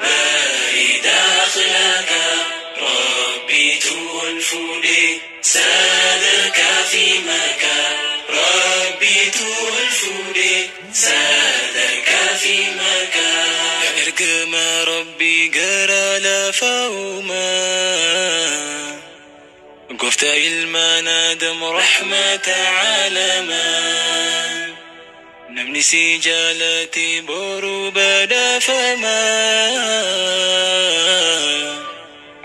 Bareeda akhlaaqa Rabbiitu ol fuudhe sadarkaa fi maqaa Rabbiitu ol fuudhe sadarkaa fi maqaa. Yaa ergamaa Rabbii gara lafaa uumaa Gooftaa ilmaan Aadam rahmata caalamaa Namni si jaalate boru badhaafamaa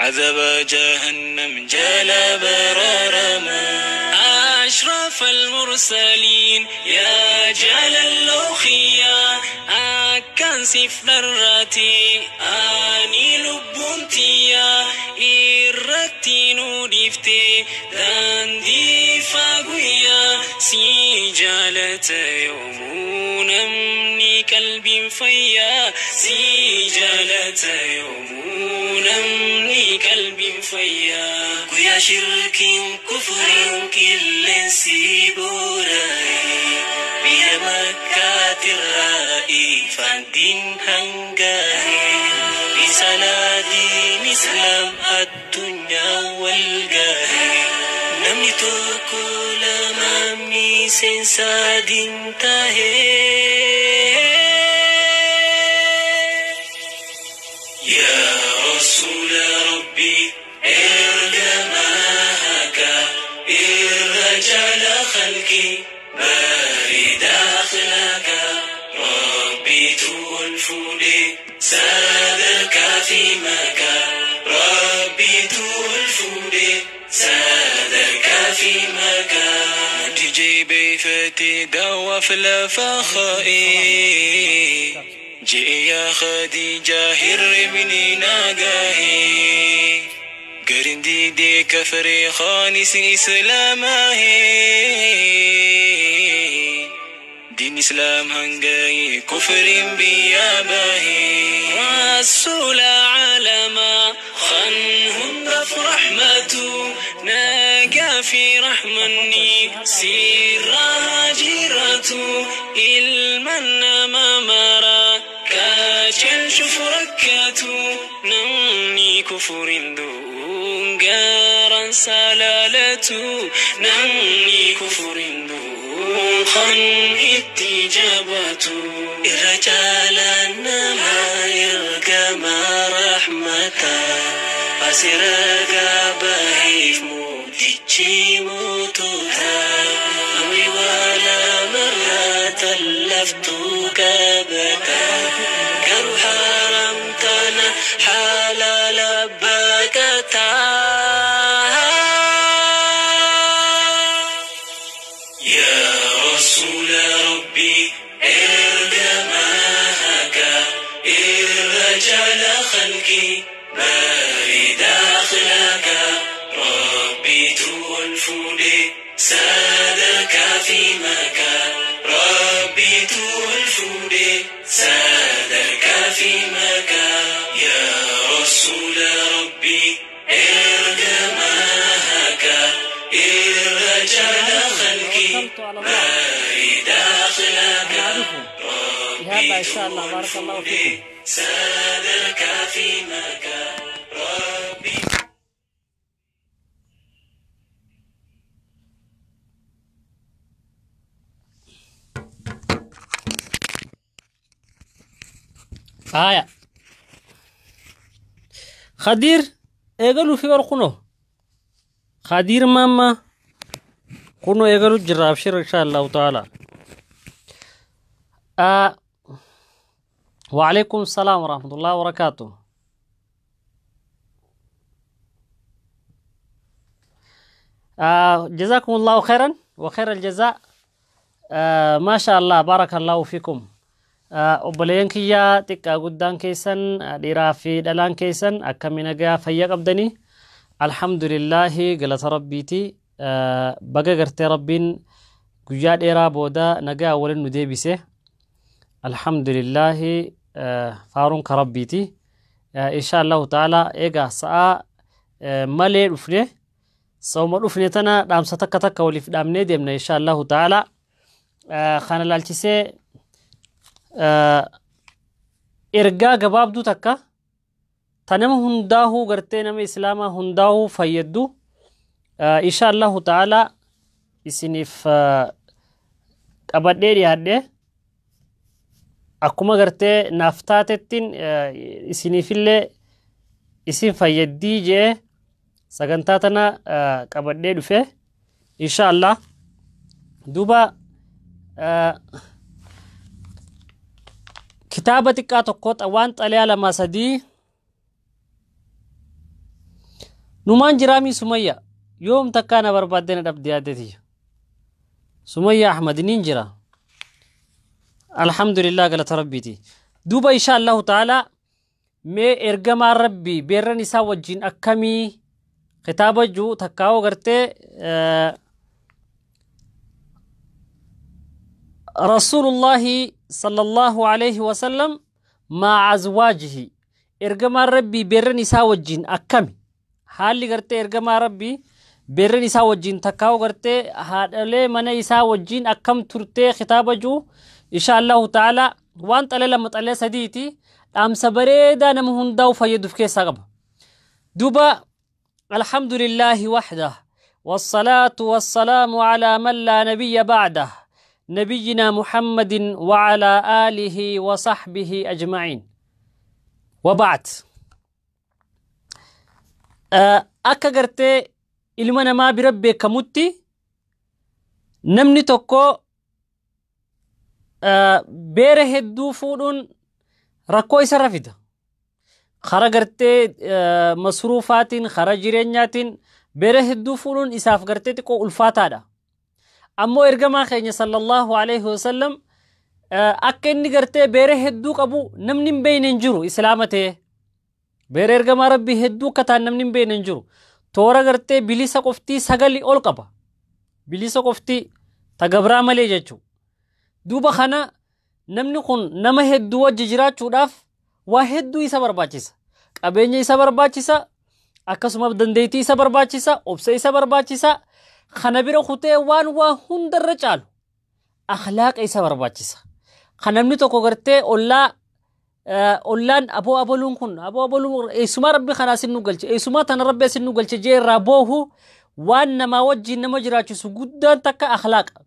Azaba jahannam jala baraaramaa أشرف المرسلين يا جلال اللوخية أكان سيف درتي أني لبنتيا إرتي نودفتي داندي فاقويا سجالة يوم نمني قلبي فيا سجالة يوم نمني قلبي فيا Guyyaa shirkiin kufriin qilleensi boora'e biyya Makkaatirraa ifaan diin hangaa'e risalaa diin islaam addunyaa wal gahe namni tokko lama miseensa diin tahe. يا رسول ربي ارجماك الرجال خلقي بارد أخلاك ربي تولفولي صدرك في مكة ربي تولفولي صدرك في مكة جيبي فتي دوا في الفخائي جئ يا خديجة هربني ناقاهي قرندي دي كفري خانس إسلامه دين إسلام هنقاي كفر بياباهي رسول عالما خنهم رف رحمته ناقا في رحمني سيرها جيرته المن ما مرا كاجل شوف ركاته نمني كفر دون قارا سلالته نمني كفر دون خن اتجابته الرجال نما يرقم رحمتا أسرق بهيف موتيتشي موتوتا أمري ولا مرة لفت كبتا كرو حرمتنا حلال بكتا. يا رسول ربي ارجماك الرجال خلقي بارد أخلاك ربي تولفولي صدرك في مكة ربي تولفولي صدرك في مكة. يا رسول ربي ارجماك الرجال خلقي توكلت على الله بارد أخلاك أنا أعرفه ربي إهابة إن شاء الله. بارك الله تولفولي فيكم. صدرك في مكة ربي آية خدير إيقلو في ورقنو خدير ماما كنو إيقلو جراب شر إن شاء الله تعالى. آه وعليكم السلام ورحمة الله وبركاته. جزاكم الله خيرا وخير الجزاء. ما شاء الله بارك الله فيكم. Obboleeyyan kiyyaa xiqqaa guddaan keessan dhiiraa fi dhalaan keessan akkami nagaa fayyaa qabdanii? Alhamdulillaahi galata rabbiiti. Baga gartee rabbiin guyyaa dheeraa booda nagaa waliin nu deebise. Alhamdulillaahi faaruun ka rabbiiti. Insha Allahu ta'ala egaa sa'aa malee dhufne sa'uma dhufne tana dhaamsa takka takka waliif dhaamnee deemna insha Allahu ta'ala. Kana laalchisee Ergaa gabaabduu takka ta nama hundaahuu gartee nama islaamaa hundaahuu fayyaddu insha Allahu ta'ala isiniif qabadhee dhiyaadhe. Akkuma gartee naaf taatettiin isiniifillee isin fayyaddii jee sagantaa tana qabadhee dhufe insha Allah. Duuba kitaaba xiqqaa tokko waan xalayaa 2 3 numaan jiraamii Sumayya yoom takkaa na barbaadde na dhabde yaaddeetiyya. Sumayya Ahmad niin jira. Alhamdulillah galata rabbiiti. Duuba insha Allahu ta'ala mee ergamaan rabbii beerran isaa wajjin akkamii kitaaba jiru takkaa'oo gartee Rasuulullaahi sallallahu alayhi wasallam maa azwaajihi ergamaan rabbii beerran isaa wajjin akkami haalli gartee ergamaa rabbii beerran isaa wajjin takkaa'oo gartee haadhalee mana isaa wajjin akkam turtee kitaaba jiru insha Allahu ta'ala waan xalee 2 xalee 3ti dhaamsa bareedaa nama hundaa'u fayyaduuf keessaa qaba. Duuba alhamdulillahi wahdah wassalaatu wassalaamu alaa man laa nabiyya ba'dah nabiyyina Muhammadin wa alaa aalihi wa sahbihi ajma'iin. Wa ba'd. Akka gartee ilma namaa bira beekamutti namni tokko beera hedduu fuudhuun rakkoo isarra fida. Kara gartee masruufaatiin, kara jireenyaatiin beera hedduu fuudhuun isaaf gartee xiqqoo ulfaataadha. Ammoo ergamaa keenya sallallahu alaihi wasallam akka inni gartee beera hedduu qabu namni hin beekne hin jiru islaama ta'e. Beera ergamaa rabbii hedduu akka ta'an namni hin beekne hin jiru. Toora gartee bilisa qoftii 9 ol qaba. Bilisa qoftii ta gabraa malee jechuudha. Duuba kana namni kun nama hedduu wajji jiraachuudhaaf waa hedduu isa barbaachisa. Qabeenya isa barbaachisa, akkasumas dandeettii isa barbaachisa, obsa isa barbaachisa. Kana bira kutee waan waa hundarra caalu akhlaaqa isa barbaachisa. Kan namni tokko gartee ollaan aboo abaluun kun aboo abaluun eessumaa rabbi kanaa sin nu galche eessumaa tana rabbi sin nu galche jee irraa boohu waan namaa wajjin nama jiraachisu guddaan takka akhlaaqa.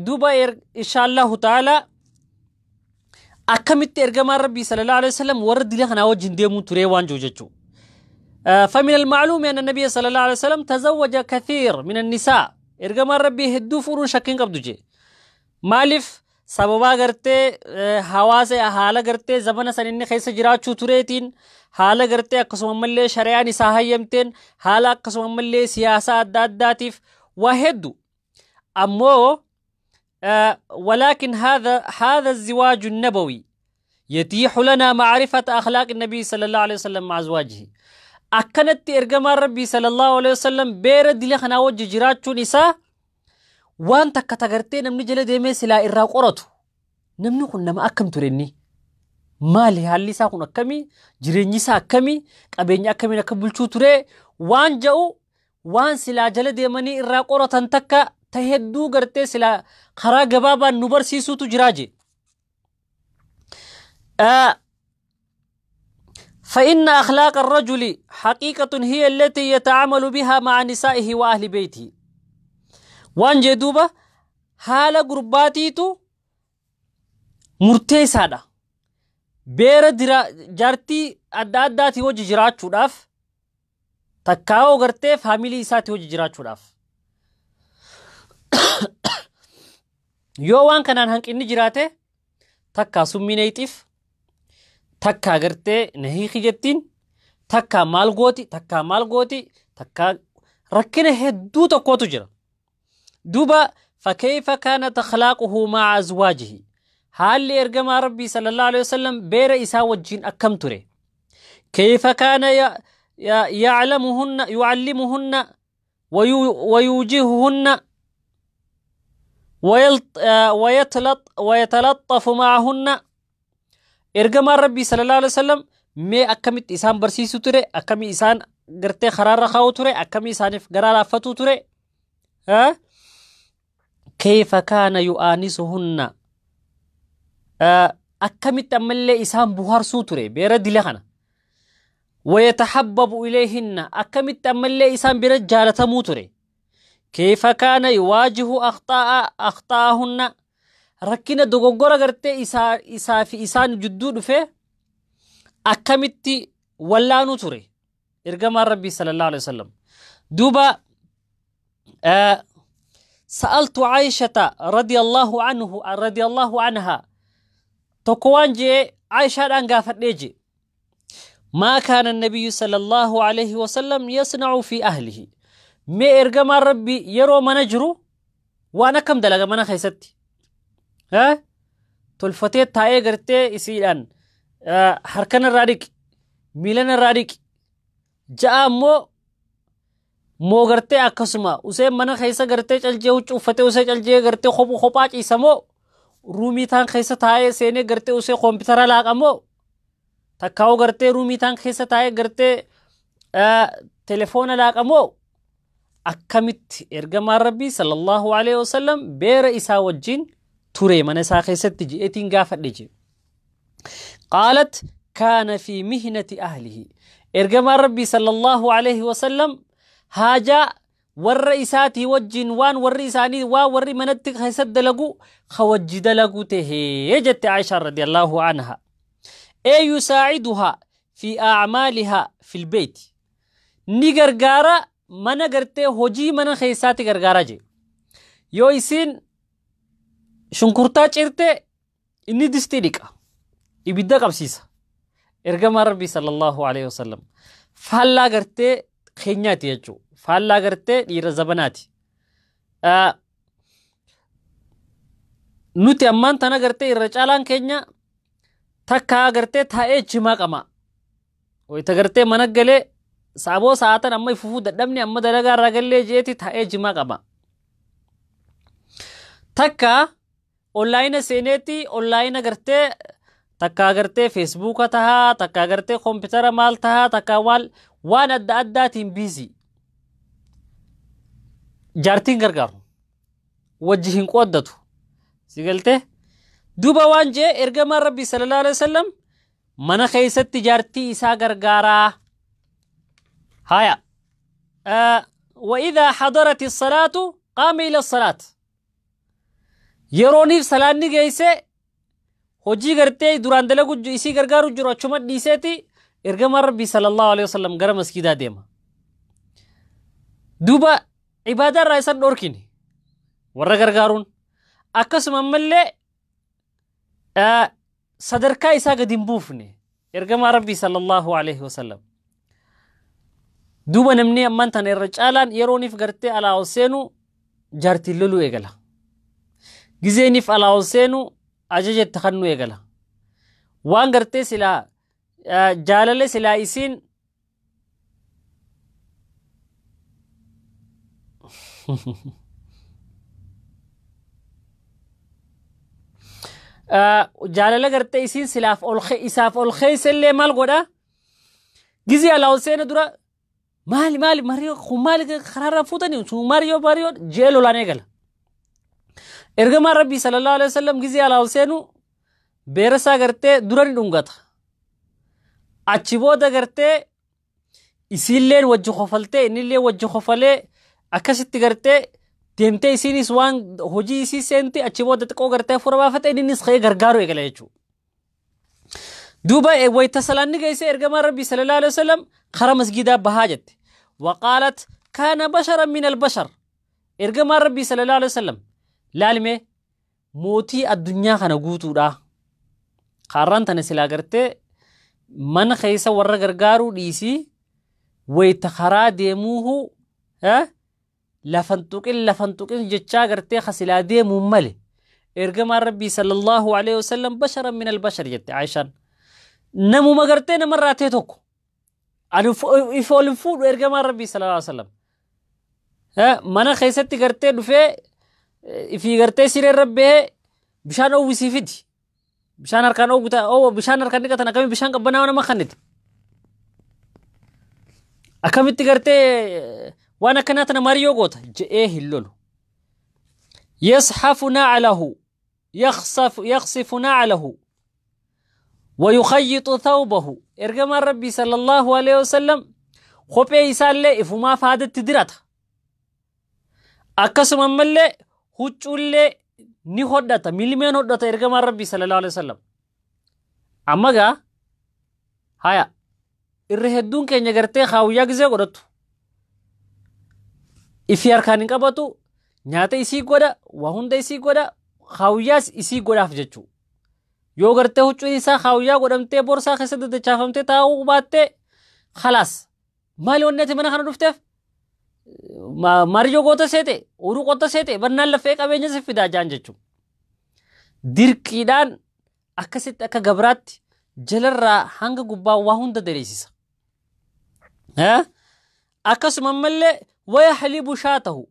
Duuba insha Allahu ta'ala akkamitti ergamaan rabbii sallallahu alaihi wasallam warra dila kanaa wajjin deemuu ture waan jiru jechuudha. فمن المعلوم أن النبي صلى الله عليه وسلم تزوج كثير من النساء. إرجما ربي هدو فرون شكين قبضو جي. مالف سببا غرتي حواسة حالة غرتي زمن سنين خيس جراتشو تريتين حالة غرتي أقسم ملي شريعة نساء يمتين حالة أقسم ملي سياسة داتيف وهدو. أمو ولكن هذا الزواج النبوي يتيح لنا معرفة أخلاق النبي صلى الله عليه وسلم مع أزواجه. أكنت إرجما ربي صلى الله عليه وسلم بير دلي خنا وجه جراتشو نساء وان تكتغرتي نمني جل ديمي سلا إرا قرطو نمني كنا ما أكم تريني مالي هالي سا كنا كمي جريني سا كمي قبيني أكمي نكبل توري وان جو وان سلا جل ديمني إرا قرطن تكا تهدو غرتي سلا خرا غبابا نبر سيسو تجراجي. فإن أخلاق الرجل حقيقة هي التي يتعامل بها مع نسائه وأهل بيته. وان جدوبة حالة غرباتيتو مرتيسادة بير جارتي أدى وجه جراتشو تكاو غرتي فاميلي ساتي وجه جراتشو yoo waan kanaan hanqinni jiraate takkaa summineetiif takkaa gartee na hiiki jettiin takkaa maal gooti takkaa maal gooti takkaa rakkina hedduu tokkotu jira. Duuba fakkeeyfa kaanat akhlaaquhu ma'a azwaajihi haalli ergamaa rabbii sallallahu alaihi wasallam beera isaa wajjin akkam ture. Kayfa kaana ya'lamuhunna yu'allimuhunna ويوجههن ويتلطف معهن. إرجما ربي صلى الله عليه وسلم ما أكمل إنسان برسيسو ترى أكمل إنسان قرت خرار رخاو ترى أكمل إنسان قرار فتو ترى. ها كيف كان يؤانسهن Akkamitti ammallee isaan buhaarsuu ture beera dila kana. Wayatahabbabu ilayhinna, akkamitti ammallee isaan bira jaalatamuu ture. Kayfa kaana yuwaajihu akhtaa'ahunna, rakkina dogoggora gartee isaa fi isaan jidduu dhufe akkamitti wallaanuu ture ergamaan Rabbii sallallahu alaihi wasallam. Duuba sa'altu Aishata radiyallahu anhu radiyallahu anha, tokko waan jee Aishaadhaan gaafadhee jee, maa kaana nabiyyu sallallahu alaihi wasallam yasna'u fi ahlihi, mee ergamaan Rabbii yeroo mana jiru waan akkam dalaga? Mana keessatti tolfatee taa'ee gartee isiidhaan harkan irraa dhiqi, miilan irraa dhiqi ja'a ammoo moo gartee akkasuma usee mana keessa gartee caljee huccuu uffatee usee caljee gartee kophaa ciisa moo ruumii taan keessa taa'ee seenee gartee usee koompitara laaqa moo takkaa'uu gartee ruumii taan keessa taa'ee gartee telefoona laaqa moo akkamitti ergamaan Rabbii sallallahu alaihi wasallam beera isaa wajjin ture mana isaa keessatti ji'eetiin gaafadhe jee. Qaalat kaana fi mihnati ahlihi, ergamaan Rabbii sallallahu alaihi wasallam haajaa warra isaatii wajjin, waan warri isaanii, waan warri manatti keessatti dalagu ka wajji dalagu tahee jette Aishaa radiyallahu anha. Ee yusaaciduhaa fi acmaalihaa fil beyti, ni gargaara mana gartee hojii mana keessaatti gargaara jee. Yoo isiin shunkurtaa cirte inni distii dhiqa, ibidda qabsiisa. Ergamaa Rabbii sallallahu alaihi wasallam faallaa gartee keenyaati jechuudha. Faallaa gartee dhiira zabanaati. Nuti ammaan tana gartee irra caalaan keenya takkaa gartee taa'ee jimaa qama. Wayita gartee mana galee saaboo sa'aatan amma ifufuu dadhabne amma dalagaa irraa gallee jeeti taa'ee jimaa qaba. Takka onlaayina seeneeti onlaayina gartee takkaa gartee feesbuuka tahaa, takkaa gartee koompitara maal tahaa, takkaa waan adda addaatiin biizii. Jaartiin gargaaru wajji hin qooddatu. Si galtee? Duuba waan jee ergamaan Rabbii sallallahu alaihi wasallam mana keessatti jaartii isaa gargaaraa. Haya. وإذا حضرت الصلاة قام إلى الصلاة. Yerooniif salaanni geesse hojii gartee duraan dalagu isii gargaaru jiru achuma dhiiseeti ergamaan Rabbii sallallahu alaihi wasallam gara maskiidaa deema. Duuba ibaadaa irraa isan dhorkini warra gargaaruun, akkasuma ammallee sadarkaa isaa gadi hin buufne ergamaa Rabbii sallallahu alaihi wasallam. Duuba namni ammaan tana irra caalaan yerooniif gartee alaa ol seenu jaartiin loluu eegala. Gizeeniif alaa ol seenu ajaja itti kennuu eegala. Waan gartee silaa jaalala silaa isiin jaalala gartee isiin silaaf ol isaaf ol keessa illee maal godha? Gizee alaa ol seena dura maali maali marii kun maali karaarraa fuutanii sun maariyoo maariyoo jee lolaan eegala. Ergamaan Rabbii sallallahu alaihi wasallam gizee alaa ol seenu beera isaa gartee dura ni dhungata. Achi booda gartee isiilleen wajji kofaltee innillee wajji kofalee akkasitti gartee deemtee isiinis waan hojii isii seenti, achi booda xiqqoo gartee fura baafate innis ka'ee gargaaru eegala jechuudha. Duuba wayita salaanni geesse ergamaan Rabbii sallallahu alaihi wasallam karaa masgiidaa bahaa jette. Waqaalat kaana basharan min albashar. Ergamaan Rabbii sallallahu alaihi wasallam laalime mootii addunyaa kana guutuudha. Kaarraan tana silaa gartee mana keessa warra gargaaruu dhiisii wayita karaa deemuuhu lafan tuqin lafan tuqin jechaa gartee kasilaa deemuun male. Ergamaan Rabbii sallallahu alaihi wasallam basharan min albashar jette Aishaan. Namuma gartee namarraa ta'e tokko. Ani ifa ol hin fuudhu ergamaan Rabbii sallallahu alaihi wasallam. Mana keessatti gartee dhufee ifii gartee siree irra bahee bishaan oowwisii fidi. Bishaan harkaan oowwita, bishaan harkaan dhiqatan akkamitti bishaan qabbanaa'aa nama kennite. Akkamitti gartee waan akkanaa tana marii yoo goota je'ee hin lolu. Yasxafu naclahu, yakhsifu naclahu. Wayukhayitu thawbahu, ergamaan Rabbii sallallahu alaihi wasallam kophee isaallee ifumaaf haadatti dirata. Akkasuma ammallee huccuullee ni hodhata, milmeen hodhata ergamaan Rabbii sallallahu alaihi wasallam. Amma gaa haya irra hedduun keenya gartee kaawuyyaa gizee godhattu. Ifi harkaan hin qabatu, nyaata isii godha, waa hunda isii godha, kaawuyyaas isii godhaaf jechuudha. Yoo gartee huccuun isaa kaawuyyaa godhamtee borsaa keessa dadachaafamtee taa'uu baattee, khalaas, maali wanni ati mana kana dhufteef? Maariyyoo goota seete, uruu qotta seete, bannaan laffee qabeenya si fidaa jaan jechuudha. Dirqiidhaan akkasitti akka gabraatti jalarraa hanga gubbaa waa hunda daleessisa. Akkasuma ammallee wayahlibu shaatahu,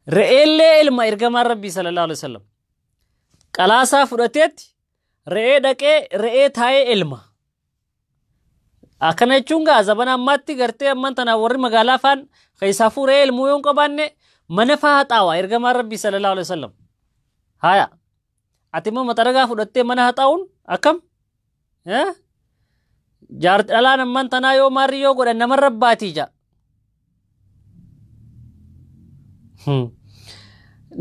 re'eellee ilma ergamaan Rabbii sallallahu alaihi wasallam. Qalaasaa fudhateetti re'ee dhaqee re'ee taa'ee ilma. Akkana jechuun gaa zabana ammaatti gartee ammaan tana warri magaalaa faan keessaafuu re'ee ilmuu yoo hin qabaanne mana faa haxaawa ergamaan Rabbii sallallahu alaihi wasallam. Haya. Ati immoo maxaragaa fudhattee mana haxaa'uun akkam? Jaarti dhalaan ammaan tanaa yoo maarri yoo godhan namarra baatii ja'a.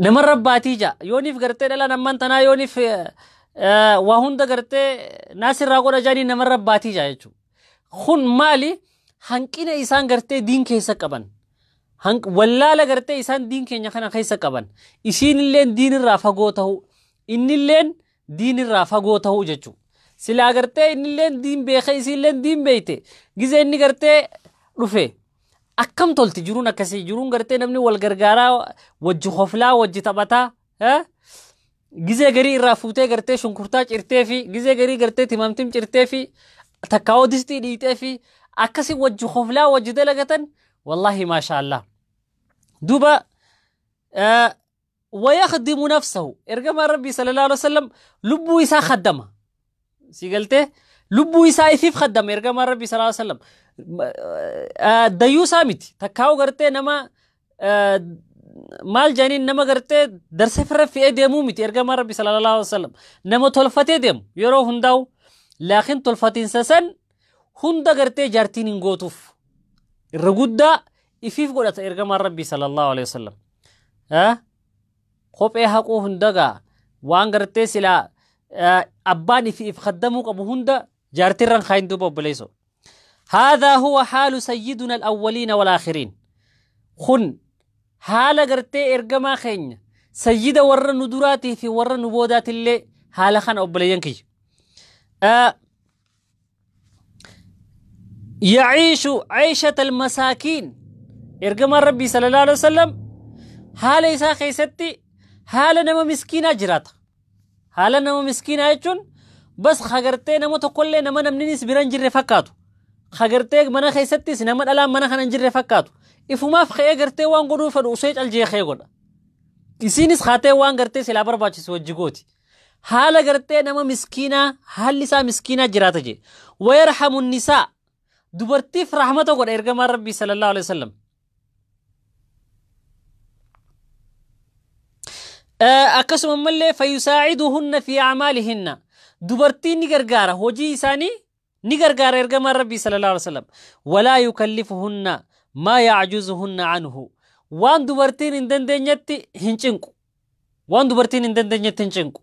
Namarra baatii ja'a. Yooniif gartee dhalaan ammaan tanaa yooniif waa hunda gartee naasirraa godha jaanii namarra baatii ja'a jechuudha. Kun maali? Hanqina isaan gartee diin keessa qaban. Wallaala gartee isaan diin keenya kana keessa qaban. Isiinilleen diinirraa fagoo ta'uu. Innilleen diinirraa fagoo ta'uu jechuudha. Silaa gartee innilleen diin beekee isiinilleen diin beekte. Gizee inni gartee dhufe. Akkam tolti jiruun akkasii, jiruun gartee namni wal gargaaraa, wajji hoflaa, wajji taphataa. Gizee garii irraa fuutee gartee shunkurtaa cirtee fi gizee garii gartee timaamtim cirtee fi takkaawoo distii dhiitee fi akkasii wajji hoflaa wajji dalagatan, wallaahi maashaallah. Duuba wayakhdimu nafsahu, ergamaan Rabbii sallallahu alaihi wasallam lubbuu isaa khaddama. Si galtee lubbuu isaa ifiif khaddama ergamaan Rabbii sallallahu alaihi wasallam. Dayyuu isaa miti, takkaawoo gartee nama maal jedhaniin nama gartee darsa firra fe'ee deemuu miti ergamaan Rabbii sallallahu alaihi wasallam. Nama tolfatee deemu yeroo hundaa'u, laakiin tolfatiinsa san hunda gartee jaartiin hin gootuuf. Irra guddaa ifiif godhata ergamaan Rabbii sallallahu alaihi wasallam. Kophee haquu hunda gaa waan gartee silaa abbaan ifiif khaddamuu qabu hunda jaartiirran kaayin duuba obboleessoo. هذا هو حال سيدنا الأولين والآخرين. خن حال غرتي إرجما خين سيد ور ندراتي في ور نبودات اللي حال خن أبلينكي. يعيش عيشة المساكين. إرجما ربي صلى الله عليه وسلم حال إسا خيستي حال نما مسكينة جرات. حال نما مسكينة يجون بس خغرتي نما تقول لي نما نمنيس برنجر فكاتو. خغرتي mana keessattis nama dhalaan mana kana hin jirre fakkaatu. Ifumaaf ka'ee gartee waan godhuu fedhu usee caljee ka'ee godha. Isiinis haatee waan gartee silaa barbaachisu wajji gooti. Haala gartee nama miskiinaa, haalli isaa miskiinaa jiraata jee. Wayarhamu nisaa, dubartiif rahmata godha ergamaan Rabbii sallallahu alaihi wasallam. Akkasuma ammallee fayyusaaciduhunna fi acmaalihinna, dubartiin ni gargaara hojii isaanii ni gargaara ergamaan Rabbii sallallahu alaihi wasallam. Walaa yukallifuhunna maa yacjuzuhunna anhu, waan dubartiin hin dandeenyetti hin cinqu. Waan dubartiin hin dandeenyetti hin cinqu.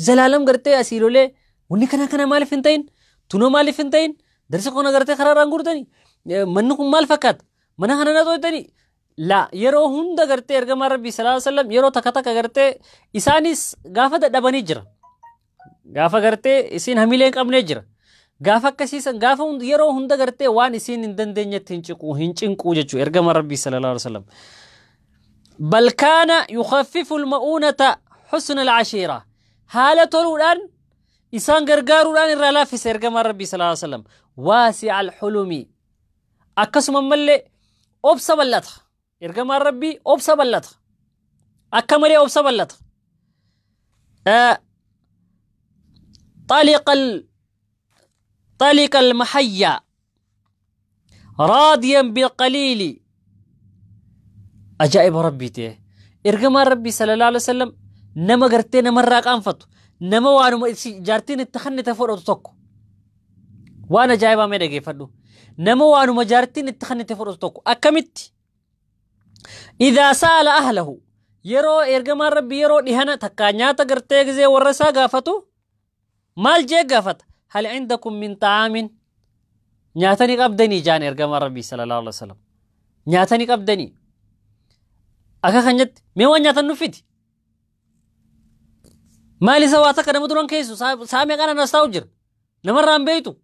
Zalaalam gartee asii lolee wanni kana kana maaliif hin ta'in, tunoo maaliif hin ta'in, darsi kana gartee karaarraan guurtanii, manni kun maal fakkaata, mana kana na tooytanii. La yeroo hunda gartee ergamaan Rabbii sallallahu alaihi wasallam yeroo takka takka gartee isaanis gaafa dadhabanii jira. Gaafa gartee isiin hamilee hin qabnee jira. Gaafa akkasiisan gaafa yeroo hunda gartee waan isiin hin dandeenyetti hin ciqu, hin cinqu jechuudha ergamaan Rabbii sallallahu alaihi wasallam. Bal kaana yukhaffifu al-ma'uunata husna al-ashiira. Haala toluudhaan isaan gargaaruudhaan irraa laaffisa ergamaan Rabbii sallallahu alaihi wasallam. Waasi'a al-hulumi. Akkasuma ammallee obsa bal'ata. Ergamaan Rabbii obsa bal'ata. Akka malee obsa bal'ata. طلق المحيا راضيا بالقليل. أجائب ربي تيه. إرجما ربي صلى الله عليه وسلم نما قرتي نما راق أنفط Nama waanuma jaartiin itti kennite fudhatu tokko. Waan ajaa'ibaa mee dhageeffadhu. Nama waanuma jaartiin itti kennite fudhatu tokko. Akkamitti? Idaa sa'ala ahlahu. Yeroo ergamaan Rabbi yeroo dhihana takkaa nyaata gartee gizee warra isaa gaafatu maal jee gaafata? Hal indakum min ta'aamin? Nyaata ni qabdanii jaan ergamaan Rabbii sallallahu alaihi wasallam. Nyaata ni qabdanii. Akka kan jette mee waan nyaatan nuuf fidi. Maal isa waa takka nama duran keessu saamee kana nas taa'u jira. Namarraa hin beeytu.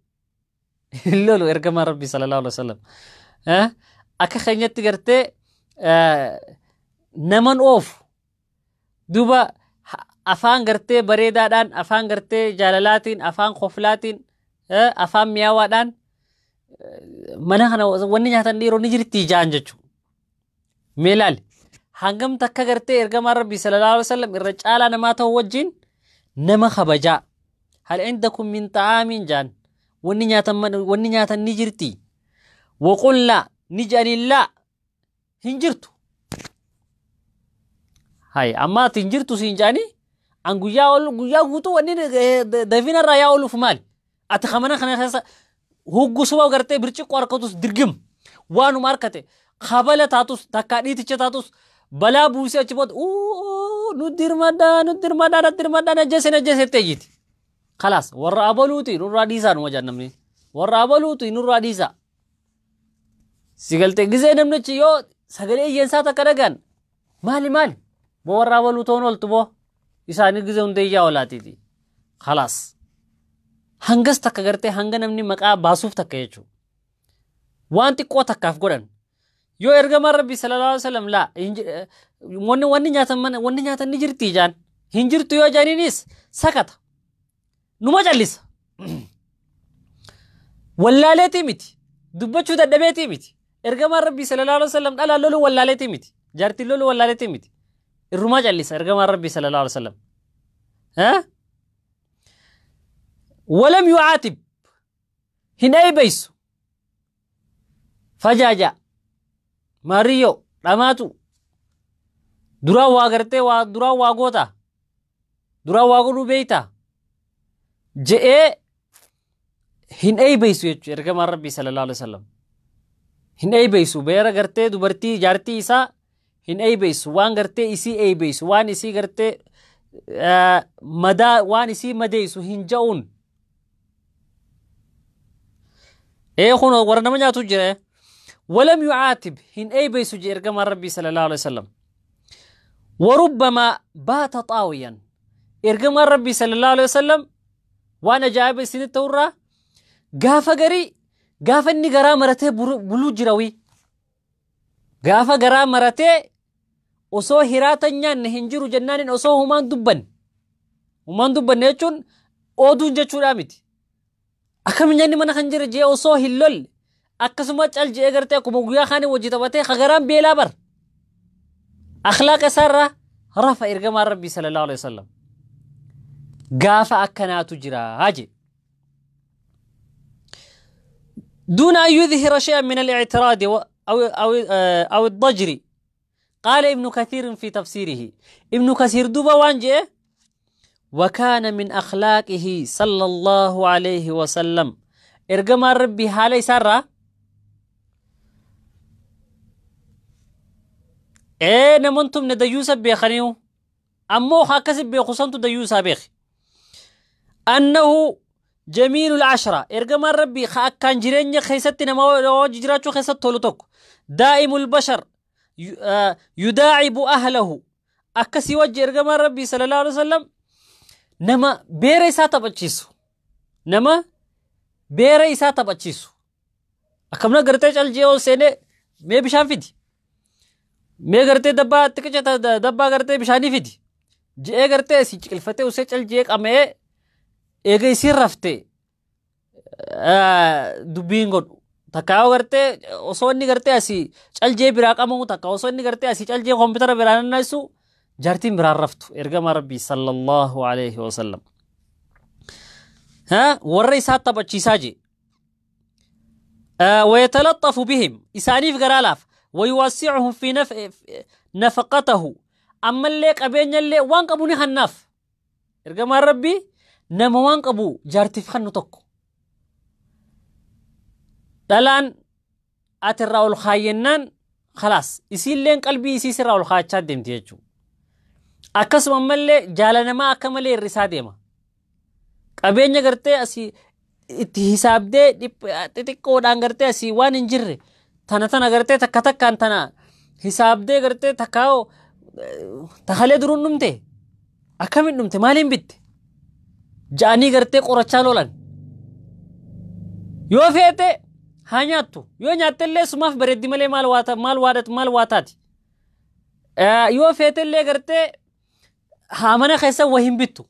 Hin lolu ergamaan Rabbii sallallahu alaihi wasallam. Akka keenyatti gartee naman oofu. Duuba afaan gartee bareedaadhaan, afaan gartee jaalalaatiin, afaan koflaatiin, afaan mi'aawaadhaan mana kana wanni nyaatan dhiironni jirti jaan jechuudha. Mee ilaali. Hangam takka gartee ergamaan Rabbii sallallahu alaihi wasallam irra caalaa namaa ta'u wajjin nama kabajaa. Hal indakum min ta'aamin jaan. Wanni nyaatan wanni nyaatan ni jirti. Waqul laa ni jedhaniin laa hin jirtu. Hay amma ati hin jirtu siin jedhanii an guyyaa ol guyyaa guutuu wanni dafina irraa yaa ooluuf maali? Ati kamana kana keessa huggusuma gartee birciqqoo harkatus dirgim waanuma harkate kabala taatus takkaa dhiiticha taatus balaa buusee achi booda nu dirmadhaa nu dirmadhaa na dirmadhaa na jesse na jesse jettee jiiti. Khalaas warra abaluuti nurraa dhiisaa numa jedhan namni. Warra abaluuti nurraa dhiisaa. Si galtee gizee namnichi yoo sagalee iyyeensaa takka dhagaan maali maali boo warra abaluu toon ooltu boo isaanii gizee hundee iyyaa oolaatiiti. Khalaas hangas takka gartee hanga namni maqaa baasuuf takka jechuudha. Waan xiqqoo takkaaf godhan. Yoo ergamaan Rabbii sallallahu alaihi wasallam laa wanni wanni nyaatan mana wanni nyaatan ni jirti jaan hin jirtu yoo jaaniinis sakata. Numa callisa. Wallaaleetii miti. Dubbachuu dadhabeetii miti. Ergamaan Rabbii sallallahu alaihi wasallam dhalaan loluu wallaaleetii miti. Jaartiin loluu wallaaleetii miti. Irrumaa callisa ergamaan Rabbii sallallahu alaihi wasallam. Walam yu'aatib hin eeybeysu. Fajaaja. Maariyyoo dhamaatu. Duraan waa gartee waa duraan waa goota. Duraan waa godhuu beeyta. Je'ee hin eeybeysu jechuudha ergamaan Rabbii sallallahu alaihi wasallam. Hin eeybeysu beera gartee dubartii jaartii isaa hin eeybeysu waan gartee isii eeybeysu waan isii gartee madaa waan isii madeessu hin ja'uun. Ee kun warra nama nyaatu jira. Walam yu'aatib hin eeybeysu jee ergamaan Rabbii sallallahu alaihi wasallam. Warubbamaa baata xaawiyan ergamaan Rabbii sallallahu alaihi wasallam waan ajaa'iba isinitti ta'urraa gaafa garii gaafa inni garaa maratee buluu jira wii. Gaafa garaa maratee osoo hiraata nyaanne hin jiru jennaanin osoo humaan dubbanne. Humaan dubbanne jechuun ooduun jechuudhaa miti. Akkam nyaanni mana kan jira jee osoo hin lolle akkasuma cal je'ee gartee akkuma guyyaa kaanii wajji taphatee ka garaan beelaa bar. Akhlaaqa isaarraa rafa ergamaan Rabbii sallallahu alaihi wasallam. Gaafa akkanaatu jira jee. دون أن يظهر شيئا من الاعتراض أو الضجر. قال ابن كثير في تفسيره ابن كثير دوبا وانجي وكان من أخلاقه صلى الله عليه وسلم إرجما ربي حالي سارة إيه نمنتم نديوسا بيخنيو أمو خاكسب بيخصنتو ديوسا بيخ أنه جميل العشرة إرجما ربي كان جيرين خيستي نما جيراتشو خيست تولوتوك دائم البشر يداعب أهله أكسي وجه إرجما ربي صلى الله عليه وسلم نما بيري ساتا بچيسو نما بيري ساتا بچيسو أكمنا قرتي چل جيو سيني مي بشان فيدي مي قرتي دبا تكچتا دبا قرتي بشاني فيدي جي قرتي سي چلفتي وسي چل جي قمي eega isiin rafte dubbiin godhu takka yoo gartee osoo inni gartee asii caljee biraa qabamu takka osoo inni gartee asii caljee koompitara biraa nannaessu jaartiin biraan raftu ergama Rabbii sallallahu alaihi wasallam. Warra isaa taphachiisaa jee. ويتلطف بهم إسانيف غرالاف ويوسعهم في نفقته أما اللي قبين اللي وان قبوني خناف Ergamaan Rabbii nama waan qabu jaartiif kennu tokko. Dhalaan ati irraa ol kaayyennaan khalaas isiilleen qalbii isii sirraa ol kaachaa deemti jechuudha. Akkasuma ammallee jaala namaa akka malee hir'isaa deema. Qabeenya gartee asii itti hisaabdee xixiqqoodhaan gartee asii waan hin jirre tana tana gartee takka takkaan tana hisaabdee gartee takkaa'oo takalee duruun dhumte akkamiin dhumte maaliin bitte ja'anii gartee qorachaa lolan. Yoo feete haa nyaattu, yoo nyaatte illee sumaaf bareeddi malee maal waa maal waa maal waa taati. Yoo feete illee gartee haa mana keessa waa hin bittu.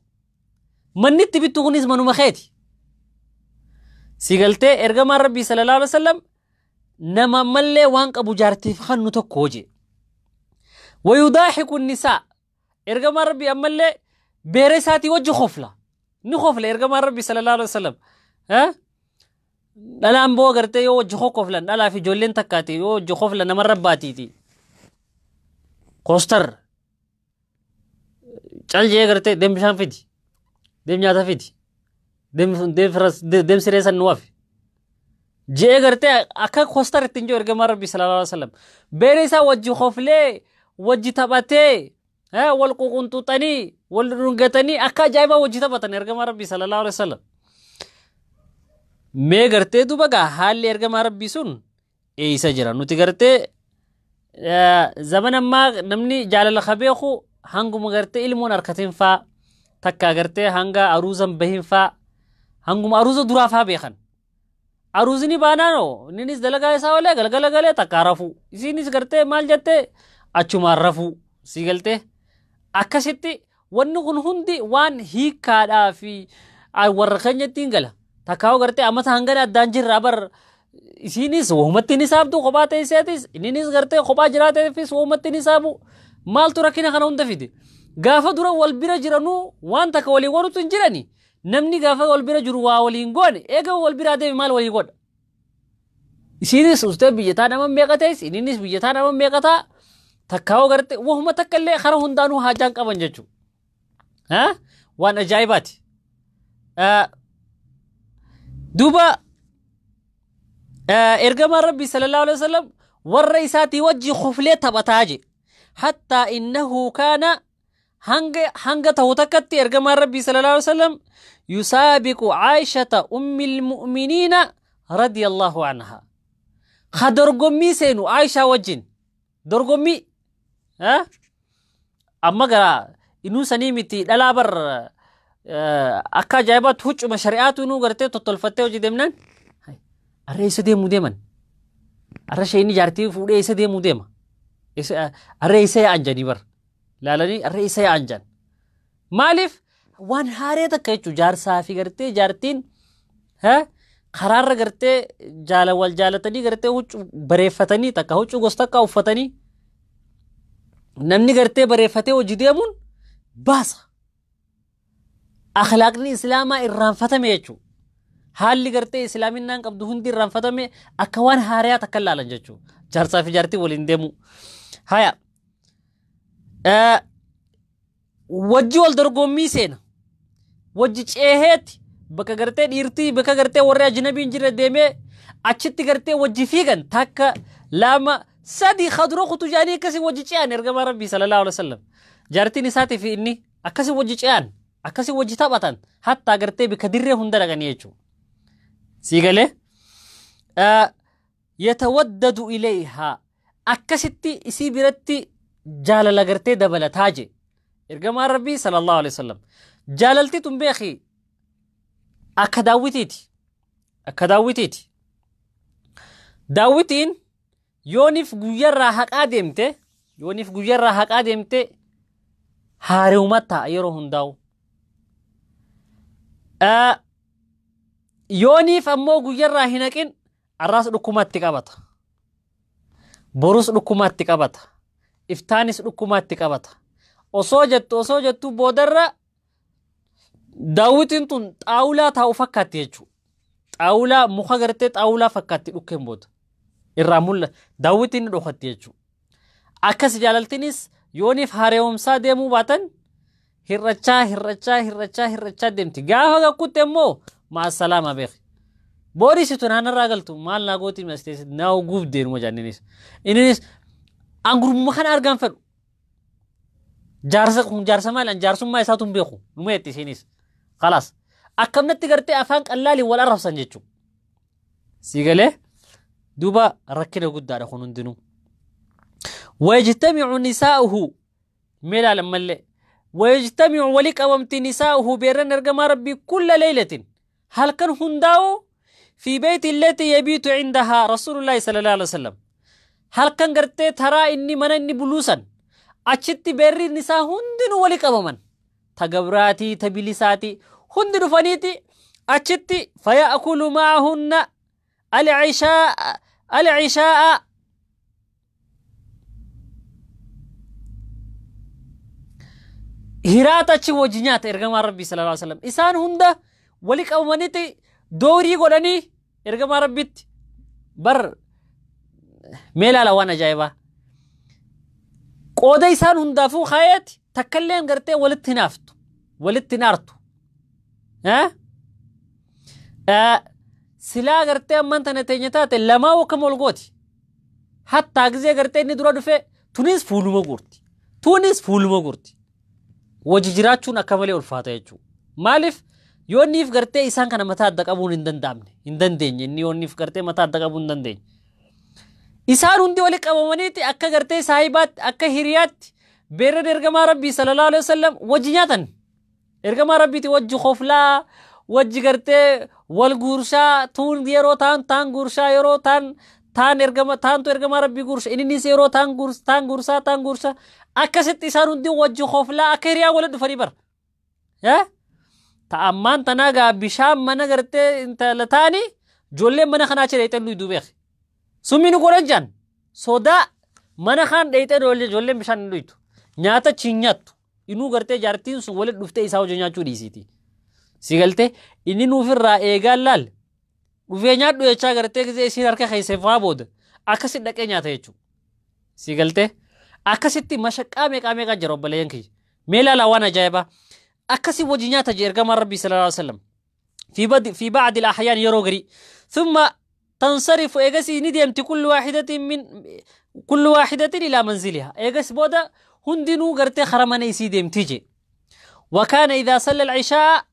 Manni itti bittu kunis manuma keeti. Si galtee ergamaan Rabbii sallallahu alaihi wasallam nama ammallee waan qabu jaartiif kennu tokko hojii. Wayudaaxiku nisaa, ergamaan Rabbii ammallee beera isaatii wajji kofla. Ni kofla ergamaan Rabbii sallallahu alaihi wasallam. Dhalaan boo gartee yoo wajji koflan, dhalaa fi ijoolleen takkaati yoo wajji koflan nama rabbaatiiti. Koostar cal jee gartee deem bishaan fidi, deem nyaata fidi, deem siree san nu hafi. Jee gartee akka koostar ittiin jiru ergamaan Rabbii sallallahu alaihi wasallam. Beera isaa wajji koflee wajji taphatee wal ququnxuxanii wal dhungatanii akka ajaa'ibaa wajji taphatan ergamaan Rabbii sallallahu alaihi wasallam. Mee gartee duuba gaa haalli ergamaa Rabbii sun eessa jira? Nuti gartee zaman ammaa namni jaalala kabeeku hanguma gartee ilmoon harkatiin faa, takka gartee hanga aruuzan bahin faa, hanguma aruuza duraa faa beekan. Aruuzni baanaanoo inninis dalagaa isaa olee galgala galee takka rafuu. Isiinis gartee maal jettee achumaan rafuu. Si galtee akkasitti wanni kun hundi waan hiikkaadhaa fi warra keenyatti hin gala. Takkaa'u gartee amata hangana addaan jirra bar, isiinis wahumatti ni saabdu kophaa teesseetis, inninis gartee kophaa jiraateefis wahumatti ni saabu. Maaltu rakkina kana hunda fide? Gaafa dura wal bira jiranuu waan takka walii godhutu hin jirani. Namni gaafa wal bira jiru waa waliin goone, eega wal biraa deeme maal walii godha? Isiinis ustee biyyataa nama meeqa ta'es, inninis biyyataa nama meeqa ta'a. Takkaa'u gartee wahuma takka illee kara hundaanuu haajaan qaban jechuudha. Waan ajaa'ibaati. Duuba ergamaan Rabbii sallallahu alaihi wasallam warra isaatii wajji koflee taphataa je. Hattaa innahu kaana, hanga ta'u takkatti ergamaan Rabbii sallallahu alaihi wasallam yusaabiqu Aayishata ummil mu'miniina radiyallahu anha. Ka dorgommii seenu Aayishaa wajjin dorgommii amma gara inuu sanii miti, dhalaa bar akka ajaa'ibaatti huccuma shari'aatu inuu gartee tottolfattee hojii deemnaan arra eessa deemuu deeman, arra isheen jaartii fuudhee eessa deemuu deema, arra eessa yaa'an jedhanii bar laalanii arra eessa yaa'an jedhan. Maaliif? Waan haaree takka jechuun jaarsaa fi gartee jaartiin karaarra gartee jaala wal jaalatanii gartee huccuu bareeffatanii takka huccuu gosa takka uffatanii namni gartee bareeffatee hojii deemuun baasa. Akhlaaqni islaamaa irraanfatame jechuudha. Haalli gartee islaaminaan qabdu hundi irraanfatame, akka waan haariyaa takka ilaalan jechuudha. Jaarsaa fi jaartii waliin deemu. Haya. Wajji wal dorgommii seena. Wajji ceeheeti bakka gartee dhiirtii bakka gartee warri ajnabii hin jirre deemee achitti gartee wajji fiigan, takka lama sadi khadura kutu jaanii akkasii wajji ce'an ergamaa Rabbii sallallahu alaihi wasallam. Jaartiin isaatii fi inni akkasii wajji ce'an, akkasii wajji taphatan, hattaa gartee bakka dirree hunda dhaqanii jechuudha. Sii galee yatawaddadu ilayhaa, akkasitti isii biratti jaalala gartee dabalataa je ergamaan Rabbii sallallahu alaihi wasallam. Jaalalti tun beeki akka daawwitiiti. Akka daawwitiiti. Daawwitiin yooniif guyyarraa haqaa deemte, yooniif guyyarraa haqaa deemte haarewuma ta'a yeroo hundaa'u. Yooniif ammoo guyyarraa hin haqin arraas dhukkumatti qabata. Borus dhukkumatti qabata. Iftaanis dhukkumatti qabata. Osoo jettu osoo jettu boodarra daawwitiin tun xaawulaa taa'u fakkaatti jechuudha. Xaawulaa muka gartee xaawulaa fakkaatti dhukkeen booda. Irraa mul'ata. Daawwitiin ni dhokatti jechuudha. Akkas jaalaltinis yooniif haarewumsaa deemuu baatan Hir'achaa hir'achaa hir'achaa hir'achaa deemti. Gaafa gakkutte immoo maasalaama beeki. Boodisi tun aanarraa galtu maal naa gooti as teessee naa gubdee numa jaanninis. Innis angurmuma kana argaan fedhu. Jaarsa kun jaarsa maali? Jaarsummaa isaatu hin beeku. Numa jetti isiinis. Khalaas. Akkamnatti gartee afaan qallaaliin wal arrabsan jechuudha. Si galee duuba rakkina guddaadha kun hundinuu. ويجتمع نساؤه ميلا لما ويجتمع ولي قومت نساؤه بيرن ارقما ربي كل ليلة هل كان هنداو في بيت التي يبيت عندها رسول الله صلى الله عليه وسلم هل كان قرتي ترى إني من إني بلوسا أشت بيري النساء هندن ولي قوما تقبراتي تبلساتي هندن فنيتي أشت فيأكل معهن العشاء hiraata achi wajji nyaata ergamaa rabbii sallallahu alaihi wasallam. Isaan hunda wali qabamanitti doorii godhanii ergamaa rabbiitti bar mee ilaala waan ajaa'ibaa. Qooda isaan hundaafuu kaayeeti takkalleen gartee walitti hinaaftu walitti hin aartu. Silaa gartee ammaan tana teenya taate lamaa akkam ol gooti. Hattaa gizee gartee inni dura dhufe tunis fuuluma guurti. Tunis fuuluma guurti. Wajji jiraachuun akka malee ulfaata jechuudha. Maaliif yoonniif gartee isaan kana mataa adda qabuun hin danda'amne hin dandeenye inni yoonniif gartee mataa adda qabuun hin dandeenye. Isaan hundi wali qabamaniiti akka gartee saahibaatti akka hiriyaatti beerran ergamaa rabbii sallallahu alaihi wasallam wajji nyaatan. Ergamaa rabbiiti wajji koflaa wajji gartee wal guurshaa tuun yeroo taan taan guurshaa yeroo taan taan ergama taantu ergamaa rabbii guursha innis yeroo taan guursaa taan guurshaa akkasitti isaan hundi wajji koflaa akka hiriyaa walitti dhufanii bara. Ta'ammaan tanaa gaa bishaan mana gartee intala taanii ijoolleen mana kanaa achi dheeyxee nu beeki. Summi nu godhan jaan sodaa mana kaan dheeyxee ijoolleen bishaan hin dhuytu. Nyaata achi hin nyaattu. Inuu gartee jaartiin sun walitti dhuftee isaa hojii nyaachuu dhiisiiti. Si galtee inni nuufirraa eegaan laal dhufee nyaadhu jechaa gartee gisee isiin harka keessee fa'aa booda akkasitti dhaqee nyaata jechuudha. Si galtee akkasitti mashaqqaa meeqaa meeqaa jira obboleeyyan kiyya. Mee ilaalaa waan ajaa'ibaa. Akkasii wajji nyaata jee ergamaan rabbii sallallahu alaihi wasallam. في بعض الأحيان يروغري ثم تنصرف إيجاسي نديمتي كل واحدة من كل واحدة إلى منزلها إيجاس بودا هندنو غرتي خرماني يسي ديمتيجي. وكان إذا صلى العشاء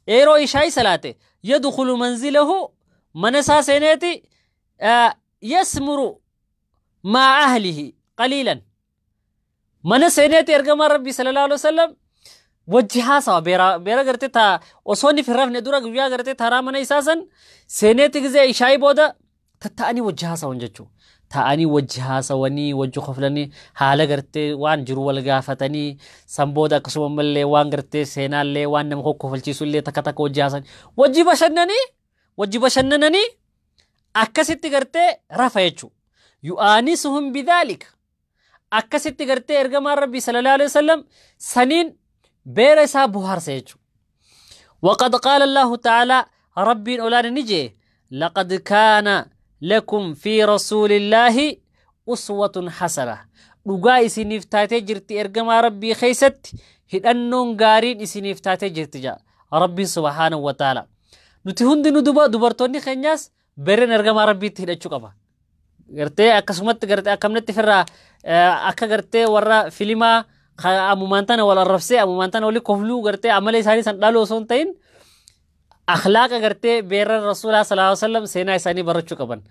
إيرو إشاي صلاته يدخل منزله منسا سنتي يسمر مع أهله قليلا من سنتي إرجم ربي صلى الله عليه وسلم وجهها سوا بيرا بيرا قرتي تا وصوني في الرفن دورا قبيا قرتي ترى من إساسا سنتي زي إشاي بودا تتأني وجهها سوا نجتشو تأني وجهها سواني وجه خفلني حالة قرتي وان جرو والقافتني سنبودا كسوم ملي وان قرتي سينالي وان نمخو كفلتي سولي تكتك وجهها سن وجه بشنني وجه بشننني أكست قرتي رفعتشو يؤانسهم بذلك أكست قرتي إرجم ربي صلى الله عليه وسلم سنين بيرسا بوهر سيجو. وقد قال الله تعالى ربي أولان نجي لقد كان لكم في رسول الله أسوة حسنة. dhugaa isiniif taatee jirti ergamaa rabbii keessatti hidhannoon gaariin isiniif taatee jirti jaa rabbiin subhaanahu wa ta'ala. Nuti hundinuu dubartoonni keenyaas bereen ergamaa rabbiitti hidhachuu qaba. Gartee akkasumatti gartee akkamnatti firraa akka gartee warra filimaa ammumaan tana wal arrabsee ammumaan tana wali kofluu gartee amala isaanii san dhaluu osoo hin ta'in akhlaaqa gartee beerran rasuulaa sallallahu alaihi wasallam seenaa isaanii barachuu qaban.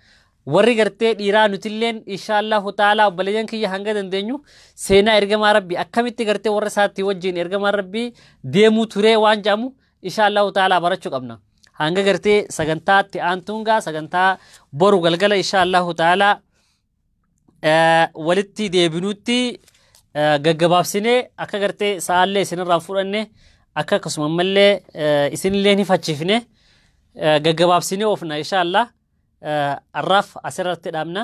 Warri gartee dhiiraa nutilleen inshaallahu ta'ala obboleeyyan kiyya hanga dandeenyu seenaa ergamaa rabbii akkamitti gartee warra isaatti wajjin ergamaa rabbii deemuu turee waan jedhamu inshaallahu ta'ala barachuu qabna. Hanga gartee sagantaatti aantuungaa sagantaa boru galgala inshaallahu ta'ala walitti deebinutti gaggabaabsinee akka gartee sa'aallee isinirraa fudhanne akka akkasuma ammallee isinillee ni fachiifne gaggabaabsinee oofna inshaallah. Arraaf asirratti dhaabna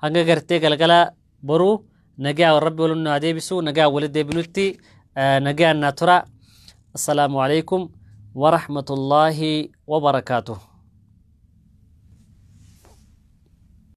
hanga gartee galgala boruu nagaa rabbi waliin nu deebisu nagaa walitti deebinutti nagaa naa tura. Assalaamu alaikum wa rahmatullahi wa barakaatuh.